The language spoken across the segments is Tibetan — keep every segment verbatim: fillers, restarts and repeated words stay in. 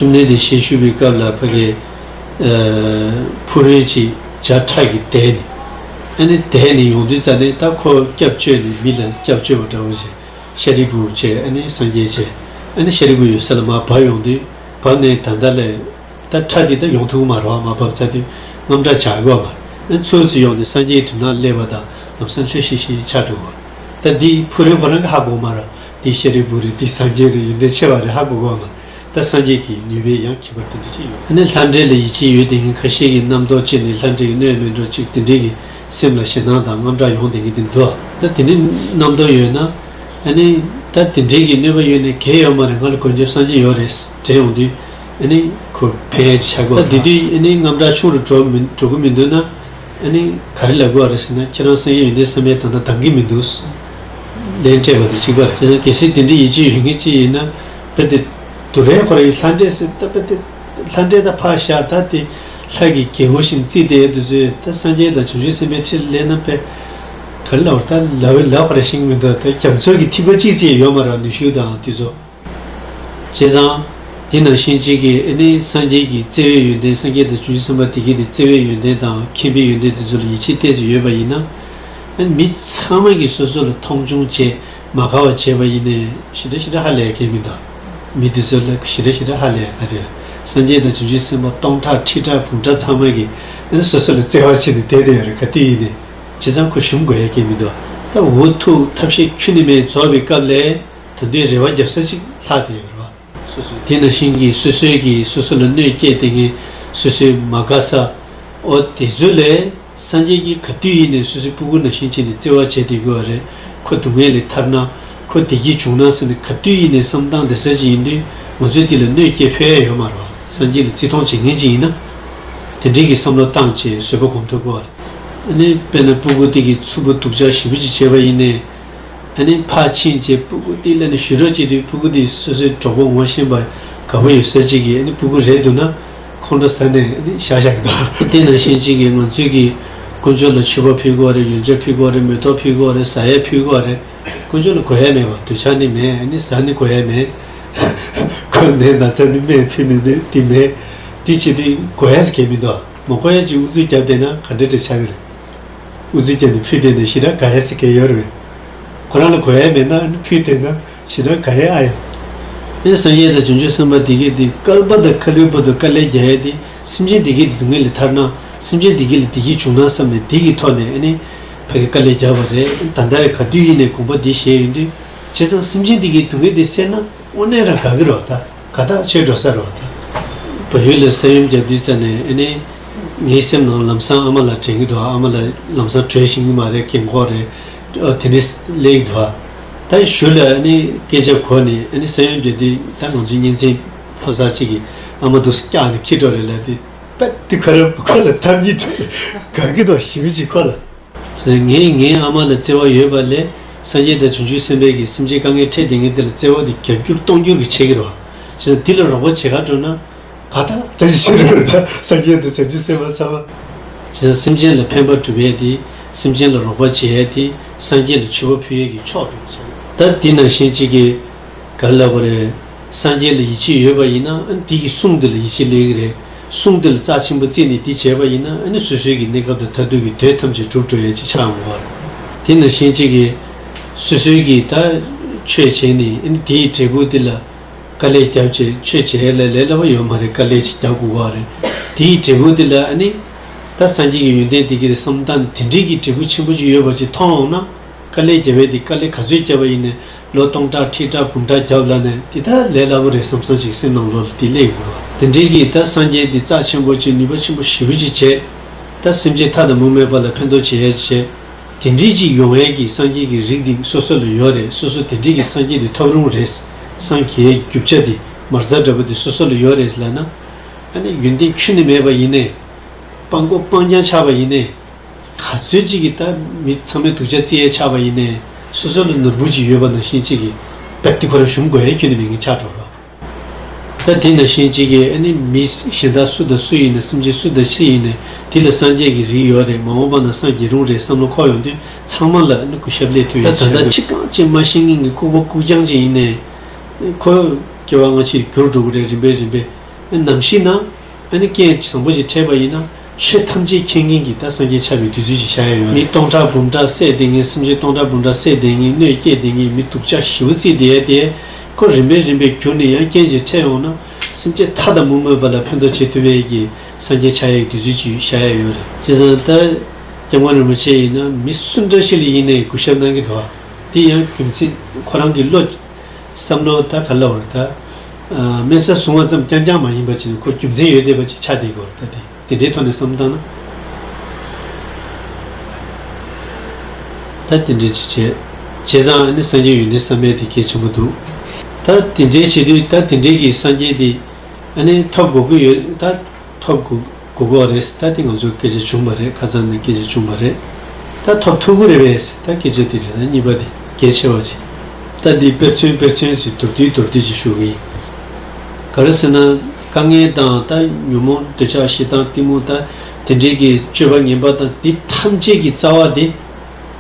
བཅོམ་ལྡན་འདས་ཞལ་བཞུགས་པའི་སྐབས་ལ་ཕ་གི་ཨ་ཕུག་རོན་ཅིག་བྱ་ཁྲ་གིས་བདས་ནས། ཨ་ནི་བདས་ནས་ཡོང་དུས་ཙ་ནས་ད་ཁོ་སྐྱབས་བཅོལ་ནས་མི་ལ་སྐྱབས་བཅོལ་བ་འདྲ་བོ་ཞིག་ཤཱ་རིའི་བུ་བྱས། ཨ་ནི་སངས་རྒྱས་བྱས། ཨ་ནི་ཤཱ་རིའི་བུ་ཡོད་ས་ལ་མར་བབས་ཡོང་དུས། བབས་ནས་ད་ལྟ་ལས་ད་ཁྲ་འདི་ད་ཡོང་ཐུབ་ཀྱི་མ་རེད་བ། མར་བབས་ཚར་དུས་དངངས་སྐྲག་བྱ་དགོས་མ་རེད། ཨ་ནི་ཚུར་ཚུར་ཡོང་ནས་སངས་རྒྱས་ཀྱི་གྲིབ་ནག་སླེབས་པ་དང་ལམ་སང་ལྷོད་ཤིག་ཤིག་ཆགས་འགྲོ་བ། ད་འདི་ཕུག་རོན་ཁོ་རང་གིས་ཧ་གོ་མ་རེད། འདི་ཤཱ་རིའི་བུ་རེད། འདི་སངས་རྒྱས་རེད། ཡོན་ཏན་ཆེ་བ་རེད། ཧ་གོ་གོ་མ། ད་སངས་རྒྱས་ཀྱི་ནུས་པའི་ཡང་ཁྱད་པར་དེ་འདྲ་ཅིག་ཡོད། ཨ་ནི་ལྷ་འདྲེ་ལ་ཡིད་ཆེས་ཡོད་དེ་ངས་ཁ་ཤས་ཀྱི་རྣམ་རྟོག་ཅིག་ནི་ལྷ་འདྲེ་ཡི་གནོད་མེད་འགྲོ་ཅིག་དེ་འདྲའི་གི་སེམས་ལ་ཞེད་སྣང་དང་དངངས་སྐྲག་ཡོང་དེ་ངས་འདི་འདུག་ད་དེ་འདྲའི་རྣམ་རྟོག་ཡོད་ན། ཨ་ནི་ད་དེ་འདྲའི་གི་གནོད་པ་ཡོད་ནས་གལ་ཡོད་མ་རེད། ང་ལ་མགོན་སྐྱབས་སངས་རྒྱས་ཡོད་རེད་དྲན་ཡོང་དུས། ཨ་ནི་ཁོ་ཕན་ཆགས་དགོས། ད་དེ་དུས་ཨ་ནི་དངངས་སྐྲག་ཆུང་རུ་འགྲོ་མི་འགྲོ་གི་མི་འདུག་ན། ཨ་ནི་ག་རེ་ལབ་དགོས་རེད་ཟེར་ན། ཁྱེད་རང་སངས་རྒྱས་ཡོན་ཏན་བསམ་ཡས་ད་ལྟ་འདང་གི་མི་འདུག་ལན་སྤྲད་པ་དེ་གཅིག་པ་རེད། བྱས་ཙང་གལ་སྲིད་དེ་འདྲའི་ཡིད་ཆེས་ཡོད་མཁན་ཅིག་ཡིན་ན། དཔེ་དེ་དུ་རེ་ཁོ་རེ་ཡི་ལྷ་འདྲེ་ཟེར་ད་དཔེ་དེ་ལྷ་འདྲེ་ད་ཕར་བཞག་ད་དེ་ལྷ་གི་རྒྱལ་པོ་བཞིན་བརྩིས་བསྡད་དུས་ཚོད་ད་སངས་རྒྱས་དང་བྱང་ཆུབ་སེམས་དཔའི་ཁྲིར་སླེབས་ན་དཔེ་ག་རེ་ལབ་ད་ལབ་ལབ་པ་རེ་ཤེས་ཀྱི་མི་འདུག་ད་རྒྱ་མཚོ་གི་ཐིགས་པ་གཅིག་ཅིག་ཡོད་མ་རེད། ནུས་ཤུགས་དང་དེ་ཚོ། བྱས་ཙང་། དེ་ནང་བཞིན་གཅིག་གིས་ཨ་ནི་སངས་རྒྱས་ཀྱི་བརྩེ་བའི་ཡོན་ཏན། སངས་རྒྱས་དང་བྱང་ཆུབ་སེམས་དཔའ་དེ་གའི་དེ་བརྩེ་བའི་ཡོན་ཏན་དང་མཁྱེན་པའི་ཡོན་ཏན་དེ་ཚོ་ལ་ཡིད་ཆེས་ཏོག་ཙམ་ཡོད་པ་ཡིན་ན། ཨ་ནི་མི་ཚང་མ་གིས་སོ་སོ་ལ་མཐོང་ཆུང་བྱས་མ་དགའ་བ་བྱས་པ་ཡིན་ནའི་ཞེ་དྲག་ཞེ་དྲག་ཧ་ལས་ཀྱི་མི་འདུག་མི་དེ་ཚོ་ལ་ཞེ་དྲག་ཞེ་དྲག་ཧ་ལས་ཀྱི་རེད། སངས་རྒྱས་དང་བྱང་ཆུབ་སེམས་དཔའ་སྟོང་ཕྲག་ཁྲི་ཕྲག་འབུམ་ཕྲག་ཚང་མ་གིས་ཨ་ནི་སོ་སོ་ལ་བརྩེ་བ་བྱས་ནས་བསྡད་བསྡད་ཡོད་རེད། ག་དུས་ཡིན་ནའི། བྱས་ཙང་ཁོ་ཞུམ་དགོས་ཡ་གི་མི་འདུག་ད་འུ་ཐུག་ཐབས་ཤེས་ཁྱོན་ནས་མེད་རྫོགས་པའི་སྐབས་ལ། ད་དུང་རེ་བ་རྒྱབ་ས་ཅིག་ལྷག་བསྡད་ཡོད་རེད་བ། སོ་སོའི་དེ་ནང་བཞིན་གྱི་སོ་སོའི་གི་སོ་སོ་ལ་གནོད་སྐྱེལ་དེ་ངས་སོ་སོའི་མ་དགའ་ས། འོ་དེ་ཚོ་ལས་སངས་རྒྱས་ཀྱིས་ག་དུས་ཡིན་ནའི་སོ་སོའི་སྤུ་གུ་ནང་བཞིན་བྱས་ནས་བརྩེ་བ་བྱས་བསྡད་དགོས་པ་རེད། ཁོ་སྡུག་བསྔལ་ལས་ཐར་ན། ཁོ་བདེ་སྐྱིད་བྱུང་ན་ཟེར་ནས་ག་དུས་ཡིན་ནའི་བསམ་སྟངས་བསྡད་ས་ཅིག་ཡིན་དུས། ང་ཚོས་དེ་ལ་གནོད་སྐྱེལ་ཕོད་ཡ་ཡོད་མ་རེད་བ། སངས་རྒྱས་ལ་བརྩི་མཐོང་བྱེད་མཁན་ཅིག་ཡིན་ན། དེ་འདྲའི་གི་བསམ་བློ་བཏང་བྱས་བཟོད་པ་སྒོམ་ཐུབ་དགོས་པ་རེད། ཨ་ནི་དཔེར་ན་སྤུ་གུ་དེ་གིས་རྩུབ་པོ་སྡུག་ཅག་ཞེ་པོ་ཅིག་བྱས་པ་ཡིན་ནའི། ཨ་ནི་ཕར་ཕྱིན་བྱས་སྤུ་གུ་དེ་ལ་ནི་ཞུ་རོགས་བྱེད་དུས། སྤུ་གུ་དེ་སོ་སོའི་གྲོགས་པོ་ངོ་ཤེས་པ་དགའ་པོ་ཡོད་ས་ཅིག་གིས་ཨ་ནི་སྤུ་གུ་རེད་འདུག་ན་ཁོང་ཁྲོ་ཟ་ནས་ཨ་ནི་བཞག་བཞག་གི་འདུག་དེ་ནང་བཞིན་ཅིག་གིས་ང་ཚོས་ཀྱིས་དཀོན་མཆོག་ལ་མཆོད་པ་ཕུལ་དགོས་རེད། ཡོན་ཆབ་ཕུལ་དགོས་རེད། མེ་ཏོག་ཕུལ་དགོས་རེད། ཟ་ཡས་ཕུལ་དགོས་རེད། དཀོན་མཆོག་ལ་དགོས་ཡས་མེད་པ། འདོད་ཆགས་ནི་མེད། ཨ་ནི་ཟ་ནི་དགོས་ཡས་མེད། ཁོ་ནས་ན་ཚ་ནི་སྨན་ཕུལ་ནི་ནི་དེ་མེད། དེ་བྱེད་དུས་དགོས་ཡས་ཟེར་མཁན་མི་འདུག་མ་དགོས་ཡས་ཅིག་ཨུ་ཚུགས་བརྒྱབ་བསྡད་ན་ག་འདྲ་འདྲ་ཆགས་ཀྱི་རེད། ཨུ་ཚུགས་བརྒྱབ་ནས་ཕུལ་བསྡད་ན་ཞེ་དྲག་དགའ་ཡས་ཟེར་མཁན་ཡོད་རེད་པས། ཁོ་རང་ལ་དགོས་ཡས་མེད་ན་ཨ་ནི་ཕུལ་བསྡད་ན་ཞེ་དྲག་དགའ་ཡས་ཨ་ཡོད། ཨེ་སངས་རྒྱས་དང་བྱང་ཆུབ་སེམས་དཔའ་དེ་གས་དེ་བསྐལ་པ་དང་བསྐལ་པའི་བར་དུ་དཀའ་ལས་རྒྱག་ཡས་དེ། སེམས་ཅན་དེ་གས་དེ་སྡུག་བསྔལ་ལས་ཐར་ན། སེམས་ཅན་དེ་གས་ལ་བདེ་སྐྱིད་བྱུང་ན་བསམ་ནས་དེ་གི་ཐོག་ནས་ཨ་ནི་ཕ་གི་དཀའ་ལས་རྒྱག་པ་རེད། ད་ལྟ་ཡང་ག་དུས་ཡིན་ནའི་དགོངས་པ་འདི་བཞེས་ཡོང་དུས། བྱས་ཙང་སེམས་ཅན་དེ་གས་སྡུག་བསྔལ་དེ་སེལ་ན་དངོས་གནས་རང་དགའ་གི་རེད་བ། ད་ག་ད་ཆོས་འགྲོ་ས་རེད་བ། ད་བལ་ཡུལ་ལ་ས་ཡོམ་རྒྱག་དུས་ཙ་ནས་ཨ་ནི་ངའི་སེམས་ནང་ལམ་སང་ཨ་མ་ལ་དྲན་གི་འདུག་ཨ་མ་ལ་ལམ་སང་བྲོས་ཤེས་ཀྱི་མ་རེད། རྒན་གོག་རེད། ཨ་དེ་འདྲས་སླེབས་ཀྱི་འདུག་ད་གཞུག་ལ་ཨ་ནི་སྐད་ཆ་གོ་ནས་ཨ་ནི་ས་ཡོམ་རྒྱག་དུས་ད་ང་ཚོའི་གཉེན་ཚན་ཕོ་གསར་གཅིག་གིས་ཨ་མ་འདུག་སེ་བཀྱགས་ནས་འཁྱེར་འགྲོ་རེད་ལབ་དུས། པད་དེ་ཁོ་རང་ཁོ་ལ་ཐབས་ཉིད་དགའ་གི་འདུག་ཞེ་པོ་ཅིག་ཁོ་ལ། ཟེར། ངས་ངའི་ཨ་མ་ལ་བརྩེ་བ་ཡོད་པ་ལས་སངས་རྒྱས་དང་བྱང་ཆུབ་སེམས་དཔའ་གིས་སེམས་ཅན་དཀའ་ངལ་འཕྲད་བསྡད་མཁན་དེ་ལ་བརྩེ་བ་དེ་བརྒྱ་འགྱུར་སྟོང་འགྱུར་གྱིས་ཆེ་གི་རེད་བ། བྱས་ཙང་དེ་ལ་རོགས་པ་བྱེད་ག་འགྲོ་ན་ག་ད་འདྲ་ཞིག་བྱེད་རོགས་ད། སངས་རྒྱས་དང་བྱང་ཆུབ་སེམས་དཔའ་ཚང་མ། བྱས་ཙང་སེམས་ཅན་ལ་ཕན་པ་སྒྲུབ་ཡས་དེ། སེམས་ཅན་ལ་རོགས་པ་བྱེད་ཡས་དེ། སངས་རྒྱས་ལ་མཆོད་པ་ཕུལ་ཡས་ཀྱི་མཆོག་ཏུ་བྱས། ད་དེ་ནང་བཞིན་གཅིག་གིས་ག་རེ་ལབ་དགོས་རེད། སངས་རྒྱས་ལ་ཡིད་ཆེས་ཡོད་པ་ཡིན་ན་ཨ་ནི་དེ་གི་གསུང་དེ་ལ་ཡིད་ཆེས་སླེབས་ཀྱི་རེད། གསུང་དེ་ལ་རྩ་ཆེན་པོ་བརྩིས་ནས་དེ་བྱས་པ་ཡིན་ན་ཨ་ནི་སོ་སོའི་གི་གནས་སྐབས་དང་མཐར་ཐུག་གི་དོན་ཐམས་ཅད་འགྲུབ་འགྲོ་ཡས་ཅིག་ཆགས་འོང་བ་རེད། དེ་ནང་བཞིན་གཅིག་གིས་སོ་སོའི་གི་ད་ཆོས་བྱས་ནས་ཨ་ནི་དེའི་འབྲས་བུ་དེ་ལ་དཀའ་ལས་བརྒྱབ་བྱས་ཆོས་བྱས་ཡས་ལས་ལས་སླ་བ་ཡོད་མ་རེད། དཀའ་ལས་ཅིག་རྒྱག་དགོས་བ་རེད། དེའི་འབྲས་བུ་དེ་ལ་ཨ་ནི་ད་སངས་རྒྱས་ཀྱི་ཡོན་ཏན་དེ་གི་བསམ་སྟངས་དེ་འདྲའི་གི་འབྲས་བུ་ཆེན་པོ་ཅིག་ཡོད་པ་ཅིག་མཐོང་འོང་ན། དཀའ་ལས་བརྒྱབ་པའི་དེ་དཀའ་ལས་ག་ཚོད་བརྒྱབ་པ་ཡིན་ནའི་ལོ་སྟོང་ཕྲག་ཁྲི་ཕྲག་འབུམ་ཕྲག་བརྒྱབ་ལབ་ནས་དེ་ད་ལས་སླ་པོ་རེད་བསམ་བསམ་ཅིག་སེམས་ནང་ལོགས་ལ་དེ་སླེབས་ཡོང་གི་རེད་བ། དེ་འདྲའི་གི་ད་སངས་རྒྱས་འདི་རྩ་ཆེན་པོ་ཅིག་ནུས་པ་ཆེན་པོ་ཞེ་པོ་ཅིག་བྱས། ད་སེམས་ཅན་ཐ་དང་མུ་མེད་པ་ལ་ཕན་ཐོགས་བྱེད་ཡས་བྱས། དེ་འདྲའི་ཅིག་ཡོང་ཡས་ཀྱི་སངས་རྒྱས་ཀྱི་རིགས་འདི་སོ་སོ་ལ་ཡོད་རེད། སོ་སོ་དེ་འདྲའི་གི་སངས་རྒྱས་འདི་ཐོབ་རུང་རེད། སངས་རྒྱས་ཀྱི་རྒྱུ་ཆ་འདི་མ་རྩ་འདྲ་པོ་འདི་སོ་སོ་ལ་ཡོད་རེད་ལབ་ན། ཨ་ནི་ཡོན་ཏན་ཁྱོན་ནས་མེད་པ་ཡིན་ནའི། སྤང་མགོ་སྤང་རྐྱང་ཆགས་པ་ཡིན་ནའི། ག་ཚོད་ཅིག་གིས་ད་མི་ཚང་མས་སྡུག་ཅག་བརྩི་ཡས་ཆགས་པ་ཡིན་ནའི། སོ་སོ་ལ་ནོར་བུ་ཅིག་ཡོད་པ་ནང་བཞིན་ཅིག་གིས་རྦད་དེ་ཁོ་རང་ཞུམ་དགོས་ཡས་ཁྱོན་ནས་མེད་མཁན་ཆགས་འགྲོ་རོགས། ད་དེ་ནང་བཞིན་ཅིག་གིས་ཨ་ནི་མི་གཞན་དག་སུ་དང་སུ་ཡིན་ནའི་སེམས་ཅན་སུ་དང་སུ་ཡིན་ནའི་དེ་ལ་སངས་རྒྱས་ཀྱི་རིགས་ཡོད་རེད། མ་འོངས་པ་ན་སངས་རྒྱས་རུང་རེད་བསམ་བློ་འཁོར་ཡོང་དུས་ཚང་མ་ལ་ཨ་ནི་གུས་ཞབས་སླེབས་ཐུབ་ཡས་ད་ད་ལྟ་ཅི་གང་ཅི་མ་ཤེས་མཁན་གྱི་ལྐུགས་པ་ལྐུགས་རྐྱང་ཅིག་ཡིན་ནའི་ཁོ་སྐྱེ་བ་སྔ་ཕྱིར་འགྱུར་འགྲོ་གི་རེད། རིམ་པས་རིམ་པས། ནམ་ཞིག་ན་ཨ་ནི་རྐྱེན་བཟང་པོ་ཞིག་འཕྲད་པ་ཡིན་ན་ཆོས་ཐམས་ཅད་མཁྱེན་མཁན་གྱི་ད་སངས་རྒྱས་ཆགས་པའི་དུས་ཚོད་ཅིག་བཞག་ཡ་ཡོད་རེད། མི་སྟོང་ཕྲག་འབུམ་ཕྲག་བསད་བསྡད་མཁན། སེམས་ཅན་སྟོང་ཕྲག་འབུམ་ཕྲག་བསད་བསྡད་མཁན། མི་སྡུག་ཅག་ཞེ་པོ་བརྩིས་བསྡད་ཡ་དེ་ཁོ་རིམ་པས་རིམ་པས་གྱུར་ནས་ཡང་རྐྱེན་ཅིག་འཕྲད་ཡོང་ན་སེམས་ཅན་མཐའ་དང་མུ་མེད་པ་ལ་ཕན་ཐོགས་བྱེད་ཐུབ་པའི་གི་སངས་རྒྱས་ཆགས་ཡའི་དུས་ཚོད་ཅིག་བཞག་ཡ་ཡོད་རེད། བྱས་ཙང་ད་སྐྱབས་མགོན་རིན་པོ་ཆེ་ཡིན་ན་མི་སུ་འདྲ་ཞིག་ལ་ཡིན་ནའི་གུས་ཞབས་གནང་གི་འདུག་དེ་ཡང་རྒྱུ་མཚན་ཁོ་རང་གི་བློ། བསམ་བློ་ད་ག་ལབ་རེད་ད། ཨ། དམན་ས་བཟུང་བ་ཙམ་རྐྱང་རྐྱང་མ་ཡིན་པ་ཅིག་ནས་ཁོ་རྒྱུ་མཚན་ཡོད་བསྡད་པ་ཅིག་ཆགས་བསྡད་ཀྱི་ཡོད་རེད། ད་དེ་དེ་འདྲའི་ཐོག་ནས་བསམ་བློ་བཏང་ན། ད་དེ་འདྲའི་ཅིག་བྱས། བྱས་ཙང་ཨ་ནི་སངས་རྒྱས་ཡོན་ཏན་བསམ་ཡས་དེ་གལ་ཆེན་པོ་འདུག་ད་དེ་འདྲའི་བྱེད་དུས་ད་དེ་འདྲའི་གི་སངས་རྒྱས་དེ་ཨ་ནི་ཐོབ་དགོས་ཀྱི་ཡོད། ད་ཐོབ་དགོས་དགོས་ཀྱི་རེད། ད་དེ་ང་ཚོ་སྐད་ཆ་བྱུང་བ་རེད། ཁ་སང་ནས་སྐད་ཆ་བྱུང་བ་རེད། ད་ཐོབ་ཐུབ་ཀྱི་རེད་པས། ད་སྐད་ཆ་དེ་རེད། ད་གཉིས་པ་དེ་གལ་ཆེ་བ་ཅིག་ད་འདི་དཔེར་མཚོན་དཔེར་མཚོན་ཞིག་མདོར་བསྡུས་མདོར་བསྡུས་ཅིག་ཞུ་གི་ཡིན། ག་རེ་ཟེར་ན། དཀའ་ངལ་དང་ད་ཉོན་མོངས་འདོད་ཆགས་ཞེ་སྡང་གཏི་མུག་ད་དེ་འདྲའི་གི་སྤྱོད་པ་ངན་པ་དང་དེ་ཐམས་ཅད་ཀྱི་རྩ་བ་དེ་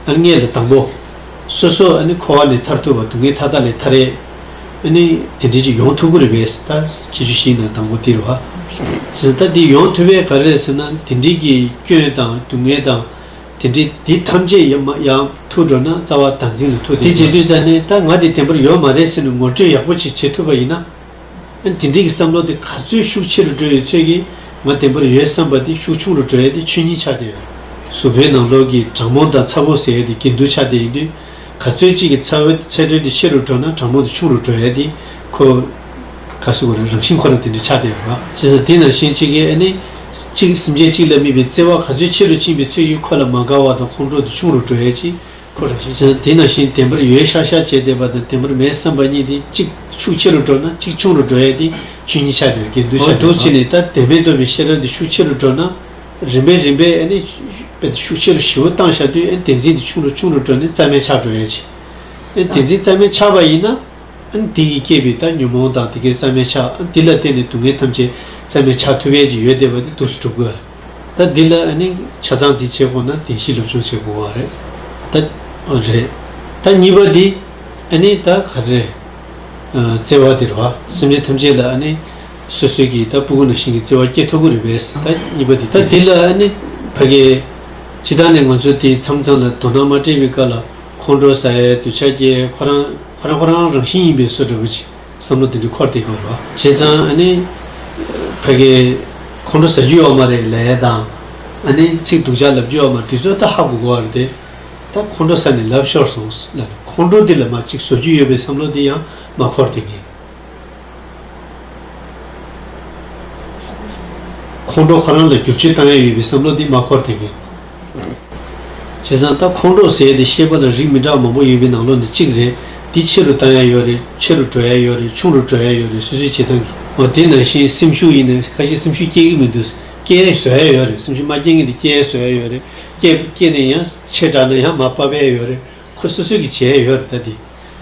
ཨ་ནི་ལ་དང་པོ། སོ་སོ་ཨ་ནི་འཁོར་བ་ནས་ཐར་ཐུབ་པ། སྡུག་བསྔལ་མཐའ་དག་ལས་ཐར་ཡས་ཨ་ནི་དེ་འདྲའི་ཅིག་ཡོང་ཐུབ་ཀྱི་རེད་པས། ད་ཁྱད་ཆོས་བཞིའི་ནང་དང་པོ་དེ་རེད་བ། ད་དེ་ཡོང་ཐུབ་པས་ག་རེ་རེད་ཟེར་ན། དེ་འདྲའི་གི་སྐྱོན་དང་སྡུག་བསྔལ་དང་དེ་འདྲའི་དེ་ཐམས་ཅད་ཡང་མ་ཡང་ཐུག་འགྲོ་ན་རྩ་བ་བདག་འཛིན་ལ་ཐུག་དེ་བྱེད་དུས་ཙ་ནས་ད་ང་དེ་བདེན་པར་ཡོད་མ་རེད་ཟེར་ནས་ངོ་སྤྲོད་ཡག་པོ་ཅིག་བྱེད་ཐུབ་པ་ཡིན་ན། ཨ་ནི་དེ་འདྲའི་གི་བསམ་བློ་དེ་ག་ཚོད་ཤུགས་ཆེ་རུ་འགྲོ་ཡོད་ཚོད་ཀྱིས་ང་བདེན་པར་ཡོད་བསམ་པ་དེ་ཤུགས་ཆུང་རུ་འགྲོ་ཡ་དེ་ཆོས་ཉིད་ཆགས་བསྡད་ཡོད། གཟུགས་པོའི་ནང་ལོགས་ཀྱི་གྲང་མོ་དང་ཚ་པོ་ཟེར་ཡ་དེ་འགལ་འདུ་ཆགས་བསྡད་ཡིན་དུས། ག་ཚོད་ཅིག་གི་ཚ་བའི་ཚ་དྲོད་དེ་ཆེ་རུ་འགྲོ་ན་གྲང་མོ་དེ་ཆུང་རུ་འགྲོ་ཡ་དེ་ཁོ། ག་ཟེར་དགོས་རེད། རང་བཞིན་ཁོ་རང་དེ་འདྲ་ཆགས་བསྡད་ཡོད་རེད་བ། བྱས་ཙང་དེ་ནང་བཞིན་ཅིག་གིས་ཨ་ནི། གཅིག་སེམས་ཅན་གཅིག་ལ་དམིགས་པའི་བརྩེ་བ་ག་ཚོད་ཆེ་རུ་ཕྱིན་པའི་ཚོད་ཀྱིས་ཁོ་ལ་མ་དགའ་བ་དང་ཁོང་ཁྲོ་དེ་ཆུང་རུ་འགྲོ་ཡ་ཅིག་ཁོ་རང་བཞིན་ཅན། དེ་ནང་བཞིན་བདེན་པར་ཡོད་ཤག་ཤག་བྱས་བསྡད་པ་དང་བདེན་པར་མེད་བསམ་པ་གཉིས་དེ་གཅིག་ཤུགས་ཆེ་རུ་འགྲོ་ན་གཅིག་ཆུང་རུ་འགྲོ་ཡ་དེ་ཆོས་ཉིད་ཆགས་བསྡད་ཡོད། འགལ་འདུ་ཆགས་བསྡད་ཡོད། འདུག་བྱས་ནས་ད་བདེན་མེད་རྟོགས་པའི་ཤེས་རབ་དེ་ཤུགས་ཆེ་རུ་འགྲོ་ན། རིམ་པས་རིམ་པས་ཨ་ནི། དཔེ་ཤུགས་ཆེ་རུ་ཞེ་པོ་བཏང་བཞག་དུས་ཨ་ནི་བདེན་འཛིན་དེ་ཆུང་རུ་ཆུང་རུ་འགྲོ་ནས་རྩ་མེད་ཆགས་འགྲོ་ཡ་ཅིག་ཨ་ནི་བདེན་འཛིན་རྩ་མེད་ཆགས་པ་ཡིན་ན། ཨ་ནི་དེ་ཡིས་བསྐྱེད་པའི་ད་ཉོན་མོངས་དང་དེ་གའི་རྩ་མེད་ཆགས། ཨ་ནི་དེ་ལ་བརྟེན་ནས་སྡུག་བསྔལ་ཐམས་ཅད་རྩ་མེད་ཆགས་ཐུབ་ཡས་ཅིག་ཡོད་བསྡད་པ་དེ་འདུག་སེ་གྲུབ་དགོས། ད་འདི་ལ་ཨ་ནི་ཆ་ཚང་འདི་བྱེད་དགོས་ན་བདེན་བཞིའི་སློབ་སྦྱོང་བྱེད་དགོས་པ་རེད། ད་རེད། ད་གཉིས་པ་འདི་ཨ་ནི་ད་ག་རེ་རེད། བརྩེ་བ་འདི་རེད་བ། སེམས་ཅན་ཐམས་ཅད་ལ་ཨ་ནི་སོ་སོའི་གི་ད་སྤུ་གུ་ནང་བཞིན་གྱི་བརྩེ་བ་སྐྱེ་ཐུབ་ཀྱི་རེད་པས། ད་གཉིས་པ་འདི་ད་འདི་ལ་ཨ་ནི་ཕ་གི་སྤྱིར་བཏང་ནས་ང་ཚོ་དེ་མཚམས་མཚམས་ལ་དོ་སྣང་མ་སྤྲད་པའི་སྐབས་ལ་ཁོང་ཁྲོ་ཟ་ཡས་འདོད་ཆགས་སྐྱེ། ཁོ་རང་ཁོ་རང་ཁོ་རང་རང་བཞིན་ཡིན་པའི་བཟོ་འདྲ་པོ་ཅིག་བསམ་བློ་དེ་འདྲ་འཁོར་བསྡད་ཀྱི་ཡོད་རེད་བ། བྱས་ཙང་ཨ་ནི། ཕ་གི། ཁོང་ཁྲོ་ཟ་རྒྱུ་ཡོད་མ་རེད་ལབ་ཡ་དང་། ཨ་ནི་ཚིག་སྡུག་ཅག་ལབ་རྒྱུ་ཡོད་མ་རེད། དེ་ཚོ་ད་ཧ་གོ་གོ་བ་རེད་དེ། ད་ཁོང་ཁྲོ་ཟ་ནས་ལབ་ཤོར་སོང་ལབ་ནས་ཁོང་ཁྲོ་དེ་ལ་མ་གཅིག་བཟོ་རྒྱུ་ཡོད་པའི་བསམ་བློ་དེ་ཡང་མ་འཁོར་བསྡད་མཁན། ཁོང་ཁྲོ་ཁོ་རང་ལ་བསྒྱུར་བཅོས་བཏང་ཡ་ཡོད་པའི་བསམ་བློ་དེ་མ་འཁོར་བསྡད་མཁན། བྱས་ཙང་ད་ཁོང་ཁྲོ་ཟེར་ཡ་དེ་ཤེས་པ་ལ་རིགས་མི་འདྲ་བ་མང་པོ་ཡོད་པའི་ནང་ལོགས་ནས་གཅིག་རེད། འདི་ཆེ་རུ་བཏང་ཡ་ཡོད་རེད། ཆེ་རུ་འགྲོ་ཡ་ཡོད་རེད། ཆུང་རུ་འགྲོ་ཡ་ཡོད་རེད། སོ་སོའི་བྱེད་སྟངས་ཀྱིས། འོ་དེ་ནང་བཞིན་སེམས་ཤུགས་ཡིན་ན་ཁ་ཤས་སེམས་ཤུགས་སྐྱེ་གི་མི་འདུག་སྐྱེ་ཡ་བཟོ་ཡ་ཡོད་རེད། སེམས་ཤུགས་མ་སྐྱེ་མཁན་དེ་སྐྱེ་ཡ་བཟོ་ཡ་ཡོད་རེད། སྐྱེ་སྐྱེ་ནས་ཡང་ཆེ་དྲགས་ན་ཡང་མར་ཕབ་ཡ་ཡོད་རེད། ཁོ་སོ་སོ་གིས་བྱེད་ཡ་ཡོད་རེད། ད་དེ་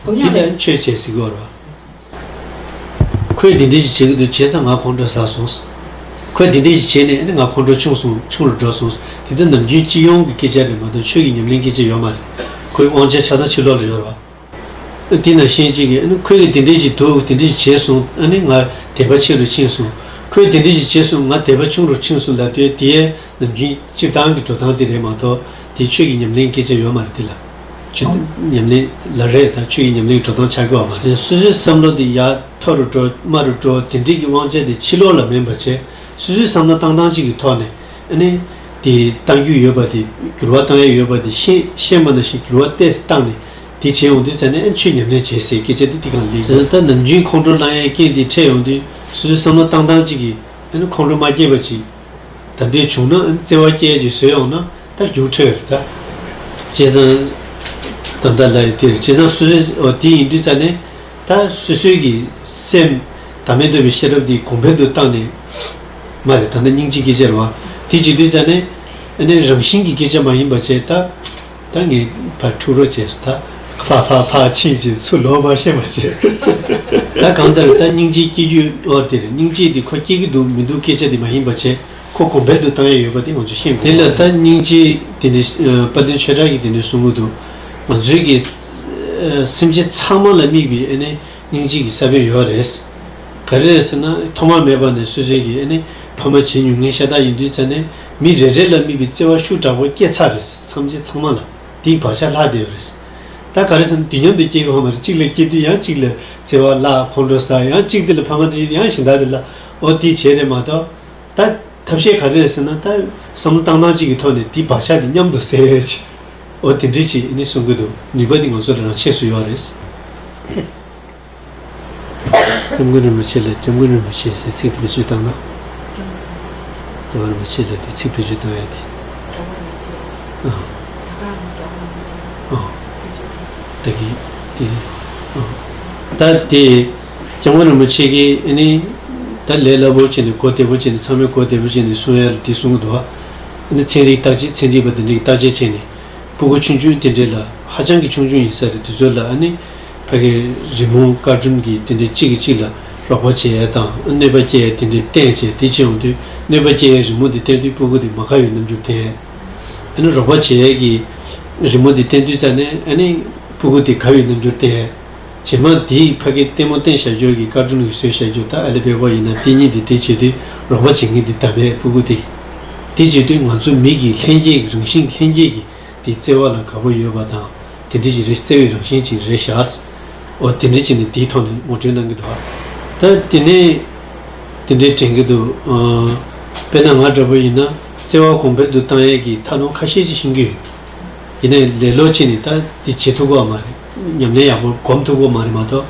གུ་ཡངས་དེ་ལ་རེད། ཆོས་བྱེད་ཟེར་གི་ཡོད་རེད་བ། ཁོས་དེ་འདྲ་ཞིག་བྱེད་ཀྱི་འདུག་བྱས་ཙང་ང་ཁོང་ཁྲོ་ཟ་སོང་། ཁོས་དེ་འདྲ་ཞིག་བྱས་ནས་ཨ་ནི་ང་ཁོང་ཁྲོ་ཆུང་སོང་། ཆུང་རུ་འགྲོ་སོང་། དེ་ལྟར་ནམ་རྒྱུན་སྤྱི་ཡོངས་ཀྱི་སྐད་ཆ་རེད་མ་གཏོགས་ཆོས་ཀྱི་ཉམས་ལེན་སྐད་ཆ་ཡོད་མ་རེད། ཁོའི་དབང་ཆ་ཆ་ཚང་ཕྱི་ལོགས་ལ་ཡོད་རེད་བ། དེ་ནང་བཞིན་གཅིག་གིས་ཨ་ནི་ཁོས་དེ་འདྲ་ཞིག་འདུག་དེ་འདྲ་ཞིག་བྱས་སོང་། ཨ་ནི་ང་དད་པ་ཆེ་རུ་ཕྱིན་སོང་། ཁོས་དེ་འདྲ་ཞིག་བྱས་སོང་། ང་དད་པ་ཆུང་རུ་ཕྱིན་སོང་ལབ་དུས་དེའི་ནམ་རྒྱུན་སྤྱིར་བཏང་གི་འགྲོ་སྟངས་དེ་རེད་མ་གཏོགས་དེ་ཆོས་ཀྱི་ཉམས་ལེན་སྐད་ཆ་ཡོད་མ་རེད། དེ་ལ་ཆོས་ཉམས་ལེན་ལ་རེད། ད་ཆོས་ཀྱི་ཉམས་ལེན་འགྲོ་སྟངས་ཆགས་ཀྱི་ཡོད་མ་རེད། སོ་སོའི་བསམ་བློ་དེ་ཡར་མཐོ་རུ་འགྲོ་དམའ་རུ་འགྲོ་དེ་འདྲའི་གི་དབང་ཆ་དེ་ཕྱི་ལོགས་ལ་མེད་པ་བྱས། སོ་སོའི་བསམ་བློ་བཏང་སྟངས་གཅིག་གི་ཐོག་ནས་ཨ་ནི་དེ་བཏང་རྒྱུ་ཡོད་པ་དེ་འགྱུར་བ་བཏང་ཡ་ཡོད་པ་དེ་ཤེས་ཤེས་པ་ནང་བཞིན་འགྱུར་བ་ཏོག་ཙམ་བཏང་ནས་དེ་བྱས་ཡོང་དུས་ཙ་ནས་ཨ་ནི་ཆོས་ཉམས་ལེན་བྱེད་ཟེར་སྐད་ཆ་དེ་དེ་གང་ལེགས། ད་ནམ་རྒྱུན་ཁོང་ཁྲོ་ལངས་ཡའི་རྐྱེན་དེ་འཕྲད་ཡོང་དུས་སོ་སོའི་བསམ་བློ་བཏང་སྟངས་གཅིག་གིས་ཨ་ནི་ཁོང་ཁྲོ་མ་སྐྱེས་པ་ཅིག་ད་འདོད་བྱུང་ན་བརྩེ་བ་སྐྱེ་ཅིག་བཟོས་ཡོང་ན་ད་རྒྱུགས་འཕྲོད་རེད་ད། བྱས་ཙང་ད་ལྟ་ལ་ཡི་དེར་བྱས་ཙང་སོ་སོའི་འོ་དེ་ཡིན་དུས་ཙ་ནས་ད་སོ་སོའི་གི་སེམས་བདག་མེད་རྟོགས་པའི་ཤེས་རབ་འདི་གོང་འཕེལ་དུ་བཏང་ནས་མ་རེད། ད་ལྟ་སྙིང་རྗེའི་སྐད་ཆ་རེད་བ། དེ་བྱེད་དུས་ཙ་ནས་ཨ་ནི་རང་བཞིན་གྱི་སྐད་ཆ་མ་ཡིན་པ་བྱས་ད། ད་ངས་ཕར་འཁྲུག་རོགས་བྱས་སོང་། ད་ཕ་ཕ་ཕ་ཕྱིན་ཅིག་ཚུར་ལོག་པར་ཤེས་པ་བྱས། ད་གང་ལྟར་ད་སྙིང་རྗེ་སྐྱེ་རྒྱུ་ཨོ་དེ་རེད། སྙིང་རྗེ་འདི་ཁོ་སྐྱེ་གི་འདུག་མི་འདུག་སྐད་ཆ་དེ་མ་ཡིན་པ་བྱས་ཁོ་གོང་འཕེལ་དུ་བཏང་ཡ་ཡོད་པ་དེ་ང་ཚོ་ཤེས་དགོས། དེ་ལ་ད་སྙིང་རྗེ་དེ་འདྲའི་དཔལ་ལྡན་ཆོས་གྲགས་ཀྱིས་དེ་འདྲའི་གསུང་གི་འདུག་ང་ཚོའི་གི་སེམས་ཅན་ཚང་མ་ལ་དམིགས་པའི་ཨ་ནི་སྙིང་རྗེ་གི་ས་བོན་ཡོད་རེད། ག་རེ་རེད་ཟེར་ན། ཐོག་མ་མེད་པ་ནས་སོ་སོའི་གི་ཨ་ནི་ཕ་མ་བྱེད་མྱོང་མཁན་ཤ་སྟག་ཡིན་དུས་ཙ་ནས། མི་རེ་རེ་ལ་དམིགས་པའི་བརྩེ་བ་ཤུགས་དྲག་པོ་སྐྱེས་ཚར་རེད། ཐམས་ཅད་ཚང་མ་ལ་དེའི་བག་ཆགས་ལྷག་བསྡད་ཡོད་རེད། ད་ག་རེ་ཟེར་ན། དུས་མཉམ་དུ་སྐྱེ་གི་ཡོད་མ་རེད། གཅིག་ལ་སྐྱེ་དུས་ཡང་གཅིག་ལ་བརྩེ་བ་བརླག། ཁོང་ཁྲོ་ཟ། ཡང་གཅིག་དེ་ལ་ཕ་མ་དེ་ཡང་གཞན་དག་དེ་ལ། འོ་དེ་བྱས་རེད་མ་གཏོགས། ད་ཐབས་ཤེས་ག་རེ་རེད་ཟེར་ན། ད་བསམ་བློ་བཏང་སྟངས་གཅིག་གི་ཐོག་ནས་དེའི་བག་ཆགས་དེ་མཉམ་དུ་སེལ་ཡས་ཅིག་འོ་དེ་འདྲ་ཅིག་ཨ་ནི་གསུང་གི་འདུག་ནུས་པ་དེ་ང་ཚོ་ལ་རང་ཆས་སུ་ཡོད་རེད། སྐྱབས་མགོན་རིན་པོ་ཆེ་ལ། སྐྱབས་མགོན་རིན་པོ་ཆེ་ཟེར་ཚིག་དེ་བེད་སྤྱོད་བཏང་ན། སྐྱབས་མགོན་རིན་པོ་ཆེ་ལ་དེ་ཚིག་བེད་སྤྱོད་བཏང་ཡ་དེ། ཨ། ཨ། ད་གི་དེ། ཨ། ད་དེ་སྐྱབས་མགོན་རིན་པོ་ཆེ་གིས་ཨ་ནི་ད་ལས་སླ་པོ་བྱས་ནས། གོ་བདེ་པོ་བྱས་ནས། ཚང་མས་གོ་བདེ་པོ་བྱས་ནས་གསུང་ཡ་ལ་དེ་གསུང་གི་འདུག་ཨ་ནི་ཚན་རིག་བརྟག་དཔྱད། ཚན་རིག་པ་དེ་འདྲས་ཀྱིས་བརྟག་དཔྱད་བྱས་ནས། ཕྲུ་གུ་ཆུང་ཆུང་དེ་འདྲས་ལ། ཧ་ཅང་གི་ཆུང་ཆུང་ཡིན་ས་རེད། དེ་ཚོ་ལ་ཨ་ནི་ཕ་གི་རི་མོ་ཀར་ཊུན་གྱི་དེ་འདྲས་གཅིག་གིས་གཅིག་ལ་རོགས་པ་བྱེད་ཡས་དང་། གནོད་པ་སྐྱེལ་ཡས་དེ་འདྲས་བསྟན་བྱས། དེ་བྱེད་ཡོང་དུས་གནོད་པ་སྐྱེལ་ཡས་རི་མོ་དེ་བསྟན་དུས་ཕྲུ་གུ་དེ་མ་དགའ་བའི་རྣམ་འགྱུར་བསྟན། ཨ་ནི་རོགས་པ་བྱེད་ཡས་ཀྱི་རི་མོ་དེ་བསྟན་དུས་ཙ་ནས། ཨ་ནི་ཕྲུ་གུ་དེ་དགའ་བའི་རྣམ་འགྱུར་བསྟན། རྗེས་མ་དེའི་ཕ་གི་ལྟད་མོ་བསྟན་བཞག་རྒྱུ་གི། ཀར་ཊུན་གྱི་བཟོས་བཞག་རྒྱུ། ད་ཨ་ལི་པེ་ཀོ་ཡིན་ན་དེ་གཉིས་དེ། དེ་བྱེད་དུས་རོགས་པ་བྱེད་མཁན་དེ་ད་བས་ཕྲུ་གུ་དེ། དེ་བྱེད་དུས་ང་ཚོ་མི་གི་ལྷན་སྐྱེས་ཀྱི་རང་བཞིན། ལྷན་སྐྱེས་ཀྱི་དེ་བརྩེ་བ་ལ་དགའ་པོ་ཡོད་པ་དང་། དེ་འདྲ་ཅིག་རེད། བརྩེ་བའི་རང་བཞིན་ཅིག་རེད་ཤག་འོ་དེ་འདྲ་ཅིག་ནས་དེའི་ཐོག་ནས་ངོ་སྤྲོད་གནང་གི་འདུག་ད་དེ་ནས་དེ་འདྲའི་དྲན་གྱི་འདུག་ཨ། དཔེར་ན་ང་འདྲ་པོ་ཡིན་ན་བརྩེ་བ་གོང་འཕེལ་དུ་བཏང་ཡས་ཀྱི་ཐབས་ལམ་ཁ་ཤས་ཅིག་ཤེས་ཀྱི་ཡོད། ཡིན་ནའི་ལེ་ལོ་བྱས་ནས་ད་འདི་བྱེད་ཐུབ་ཀྱི་ཡོད་མ་རེད། ཉམས་ལེན་ཡག་པོ་སྒོམ་ཐུབ་ཀྱི་ཡོད་མ་རེད་མ་གཏོགས།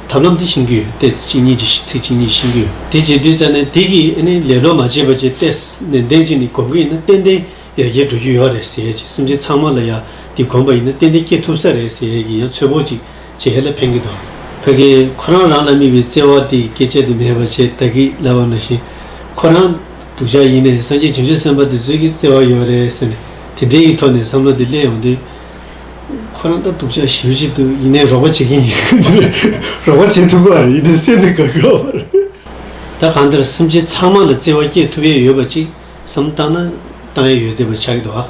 ཐབས་ལམ་འདི་ཤེས་ཀྱི་ཡོད། ཏོག་ཙམ་གཅིག་གཉིས་ཀྱི་ཤེས། ཚིག་གཅིག་གཉིས་ཤེས་ཀྱི་ཡོད། དེ་བྱེད་དུས་ཙ་ནས་དེ་གི་ཨ་ནི་ལེ་ལོ་མ་བྱས་པ་བྱས། ཏོག་ཙམ་ནན་ཏན་བྱས་ནས་སྒོམ་གྱི་ཡིན་ན་ཏན་ཏན་ཡར་རྒྱས་འགྲོ་རྒྱུ་ཡོད་རེད་ཟེར་ཡས་ཅིག་སེམས་ཅན་ཚང་མ་ལ་ཡང་འདི་སྒོམ་པ་ཡིན་ན་ཏན་ཏན་སྐྱེ་ཐུབ་ས་རེད་ཟེར་ཡས་ཀྱི་ཡང་ཚོད་དཔག་ཅིག་བྱེད་ཡས་ལ་ཕན་གྱི་འདུག་ཕ་གི་ཁོ་རང་རང་ལ་དམིགས་པའི་བརྩེ་བ་དེ་སྐད་ཆ་དེ་མེད་པ་བྱས། ད་གིན་ལབ་པ་ནང་བཞིན་ཁོ་རང་སྡུག་ཅག་ཡིན་ནའི་སངས་རྒྱས་བྱང་ཆུབ་སེམས་དཔའ་དེ་ཚོའི་གི་བརྩེ་བ་ཡོད་རེད་ཟེར་ནས། དེ་འདྲའི་གི་ཐོག་ནས་བསམ་བློ་དེ་སླེབས་ཡོང་དུས། ཁོ་རང་ད་སྡུག་ཅག་ཞེ་པོ་ཅིག་འདུག་ཡིན་ནའི་རོགས་པ་བྱེད་མཁན་ཡིན། རོགས་པ་བྱེད་ཐུབ་ཀྱི་ཡོད་རེད། ཡིན་ནའི་སེམས་དེ་དགའ་གི་ཡོད་མ་རེད། ད་གང་ལྟར་སེམས་ཅན་ཚང་མ་ལ་བརྩེ་བ་སྐྱེ་ཐུབ་ཡས་ཡོད་པ་ཅིག་བསམ་བཏང་ན་བཏང་ཡས་ཡོད་བསྡད་པ་ཆགས་ཀྱི་འདུག་ཨ།